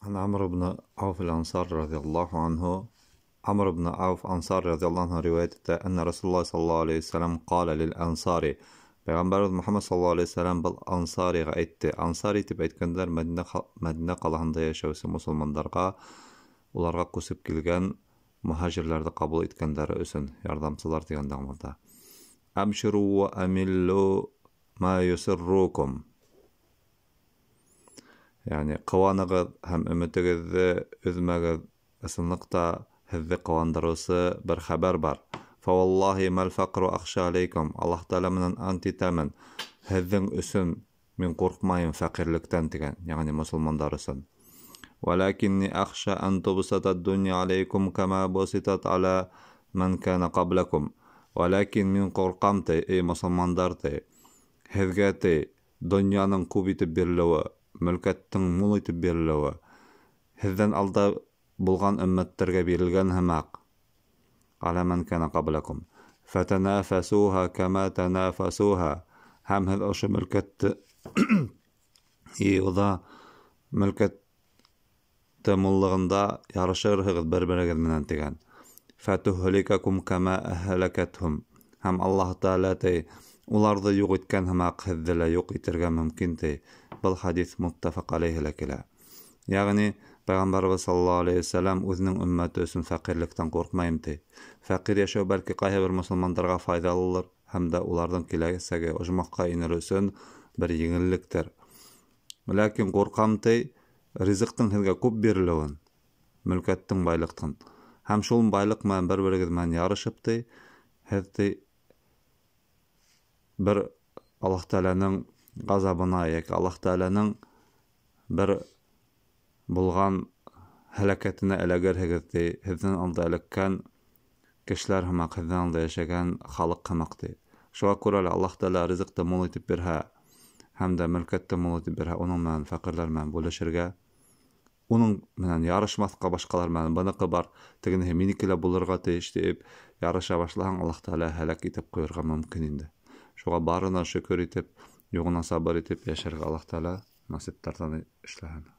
عن عمرو بن عوف الأنصار رضي الله عنه، عمرو بن عوف Ансар رضي الله عنه риүәйәт итә: أن رسول الله صلى الله عليه وسلم قال للأنصار. Пәйғәмбәребеҙ Мөхәммәд صلى الله عليه وسلم был ансариға әйтте. Ансари тип әйткәндәр Мәдинә ҡалаһында йәшәүсе мосолмандарға, уларға күсеп килгән муһажирларҙы ҡабул иткәндәре өсөн ярҙамсылар тигәнде аңлата. أبشروا وأملوا ما يسركم. Йәғни ҡыуанығыҙ һәм өмөтөгөҙҙө өҙмәгеҙ, ысынлыҡта һеҙҙе ҡыуандырыусы бер хәбәр бар. فوالله ما الفقر أخشى عليكم. Аллаһ Тәғәлә менән ант итәмен, һеҙҙең өсөн мин ҡурҡмайым фәҡирлектән тигән, йәғни мосолмандар өсөн. ولكني أخشى أن تبسط الدنيا عليكم كما بسطت على من كان قبلكم. ولكن мин ҡурҡам ти, эй мосолмандар ти, һеҙгә ти донъяның күп итеп бирелеүе, мөлкәттең мул итеп бирелеүе, һеҙҙән алда булған өммәттәргә бирелгән һымаҡ. على من كان قبلكم فتنافسوها كما تنافسوها. Һәм һеҙ ошо мөлкәтте йыйыуҙа, мөлкәтте муллығында ярышырһығыҙ бер-берегеҙ менән тигән. فتهلككم كما أهلكتهم. Һәм Аллаһ Тәғәлә ти, уларҙы юҡ иткән һымаҡ һеҙҙе лә юҡ итергә мөмкин ти. Был хәдиҫ متفق عليه лә килә. Йәғни Пәйғәмбәребеҙ صلى الله عليه وسلم үҙенең өммәте өсөн фәҡирлектән ҡурҡмайым ти. Фәҡир йәшәү бәлки ҡайһы бер мосолмандарға файҙалылыр һәм дә уларҙың киләсәге ожмахҡа инер өсөн бер еңеллектер. Ләкин ҡурҡам ти, ризыҡтың һеҙгә күп бирелеүен, мөлкәттең, байлыҡтың. Һәм шул байлыҡ менән бер-берегеҙ менән ярышып ти, һеҙ ти бер Аллаһ Тәғәләнең ғазабына йәки Аллаһ Тәғәләнең бер булған һәләкәтенә эләгерһегеҙ ти, һеҙҙең алда эләккән кешеләр һымаҡ, һеҙҙең алда йәшәгән халыҡ һымаҡ ти. Шуға күрә лә Аллаһ Тәғәлә ризыҡты мул итеп бирһә һәм дә мөлкәтте мул итеп бирһә, уның менән фәҡирләр менән бүлешергә, уның менән ярышмаҫҡа башҡалар менән, быныҡы бар, тегенеһе минеке лә булырға тейеш тип ярыша башлаһаң, Аллаһ Тәғәлә һәләк итеп ҡуйырға мөмкин инде. Шуға барына шөкөр итеп, юғына сабыр итеп йәшәргә Аллаһ Тәғәлә насиптарҙан эшләһен.